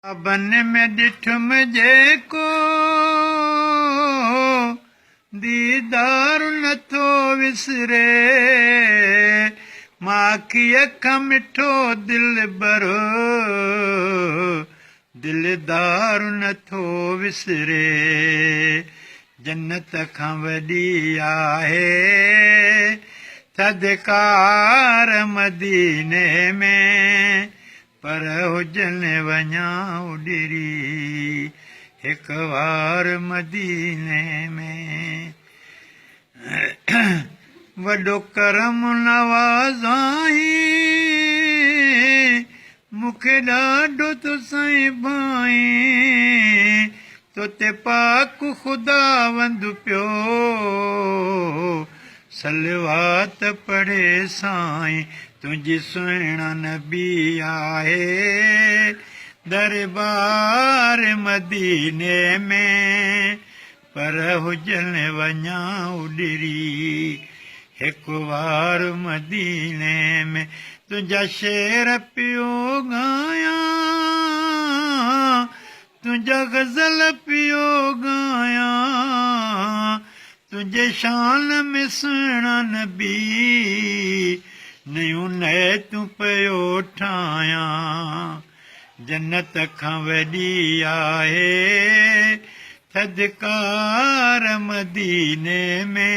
خوابن ۾ ڏٺم جيڪو ديدار نٿو وسري، ماکيء کان مٺو دلبر دلدار نٿو وسري. جنت کان وڏي آهي ٿڌڪار مديني ۾. پر هجن وڃان اڏري هڪ وار مديني ۾. وڏو ڪرم نواز آهين، مون کي ڏاڍو ٿو سائين ڀانئين، توتي پاڪ خداوند پيو صلوات پڙهي سائين تنهنجي سهڻا نبي آهي دربار مديني ۾ پر هجن وڃان اڏري هڪ وار مديني ۾ تنهنجا شعر پيو ڳايان تنهنجا غزل پيو ڳايان تنهنجي شان ۾ سهڻا نبي نيون نعتون پيو ٺاهيان جنت کان وڏي آهي ٿڌڪار مديني ۾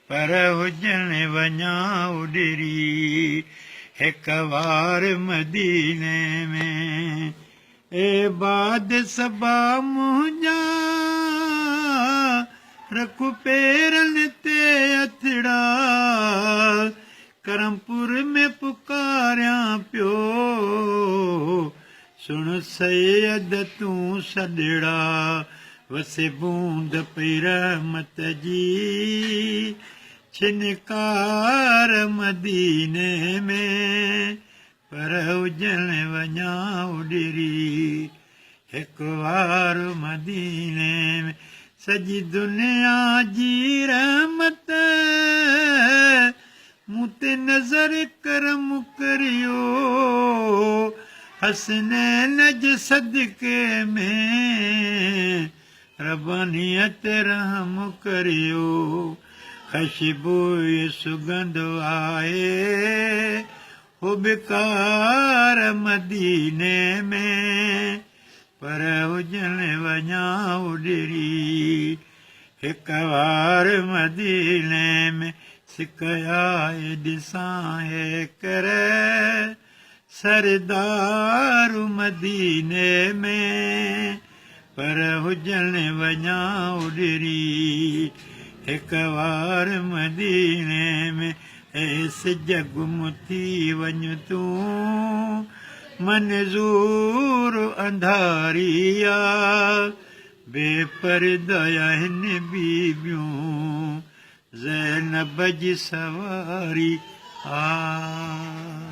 پر هجڻ وڃان اڏري هڪ وار مديني ۾. اي باد صبا منهنجا رک پيرن تي هٿڙا ڪرمپور ۾ پڪاريان پيو سڻ سيد تون سڏڙا وسي بوند پئي رحمت جي ڇنڪار مديني ۾. پر هجڻ وڃان اڏري هڪ وار مديني ۾ سڄي دنيا جي رحمت مون تي نظر ڪرم ڪريو حسنين جي صدقي ۾ ربانيت رحم ڪريو خشبوء سڳنڌ آهي هٻڪار مديني ۾، پر هجڻ وڃان اڏري هڪ وار مديني ۾، سڪ آئي ڏسان هيڪر سردار مديني ۾، پر هجڻ وڃان اڏري هڪ وار مديني ۾. اي سج گم ٿي وڃ تون منظور انڌاري آ، بي پرده آهن بيبيون زينب جي سواري آ.